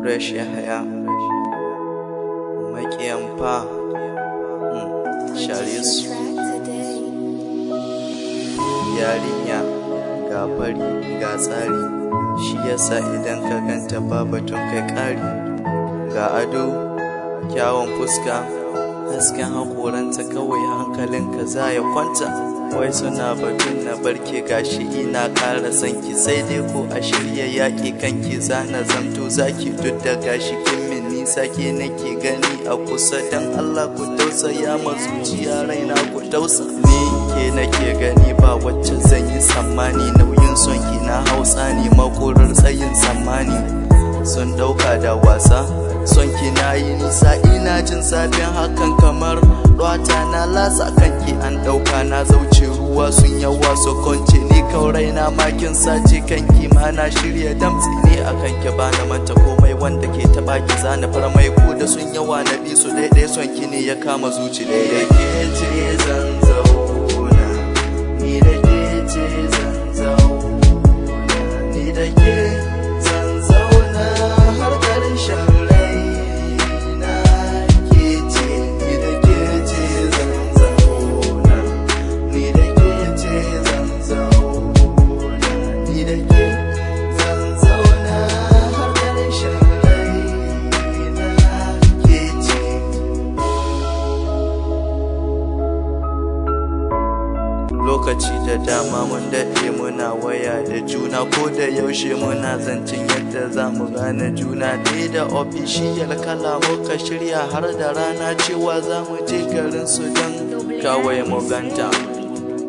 Fresh Yahaya, maƙiyan fa, share su. Yarinya ga fari ga tsari, shi yasa idan ka ganta ba batun kai ƙari. Ga ado, kyawun fuska, hasken haƙoranta, kawai hankalinka za ya kwanta. Wai suna batun na barke, gashi ina ƙara son ki, sai dai ko a shirya yaƙi kanki zana zamto zaki. Duk da gashi kin min nisa, ke nake gani a kusa. Dan Allah ku tausaya ma zuciya, raina ku tausa. Ni ke nake gani, ba wacce zan yi tsammani. Nauyin son ki na hausa ne, makorar tsayin tsammani. Sun ɗauka da wasa, son ki na yi nisa. Ina jin zafin hakan kamar ɗwata na lasa kanki. An ɗauka na zauce, ruwa sun yawa su kwance. Ni kaurai na makin sace kanki, ma na shirya damtsi ne a kanki. Ba na manta komai, wanda ke taɓa ki zana farmai. Ko da sun yawa na bi su daidai, son ki ne ya kama zuci daidai. Ke ce zan zauna, ni da ke ce zan zauna, ni da ke zan zauna har ƙarshen raina. Ke ce, ni da ke ce zan zauna, ni da ke ce zan zauna, ni da ke zan zauna har ƙarshen raina. Ke ce. Lokaci da dama mun daɗe muna waya da juna, ko da yaushe muna zancen yadda za mu gane juna. Ni da official kala muka shirya har da rana cewa za mu je garin su don kawai mu ganta.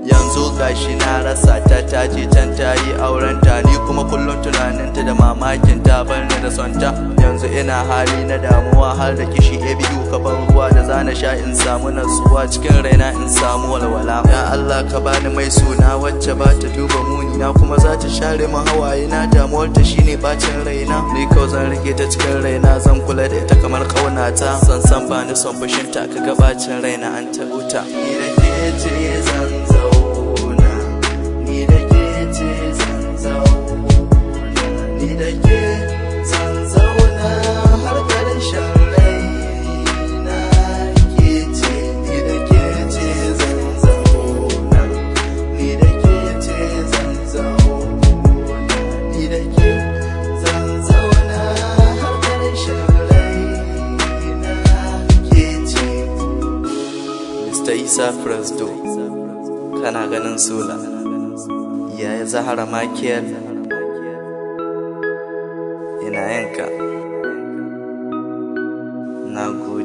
Yanzu gashi na rasa ta, ta je can ta yi aurenta. Ni kuma kullum tunaninta da mamakin ta bar ni da sonta. Yanzu ina hali na damuwa har da kishi. A biyu ka ban ruwa da zana sha in samu natsuwa cikin raina, in samu walwala. Ya Allah, ka bani mai suna wacce ba ta duba muni na, kuma za ta share min hawaye na. Damuwar ta shine bacin raina. Ni kawai zan rike ta cikin raina, zan kula da ita kamar kaunata. San san ba ni son fushinta, ka ga bacin raina an taɓo ta. Ni da ke ce zan zauna, ni da ke ce zan zauna, ni da ke zan zauna har ƙarshen raina. Ke ce, ni da ke ce zan zauna, ni da ke ce zan zauna, ni da ke zan zauna har ƙarshen raina. Ke ce. Mr. Isa Presdo, kana ganin Sula, yaya Zahara Michael, ina yanka. Na gode.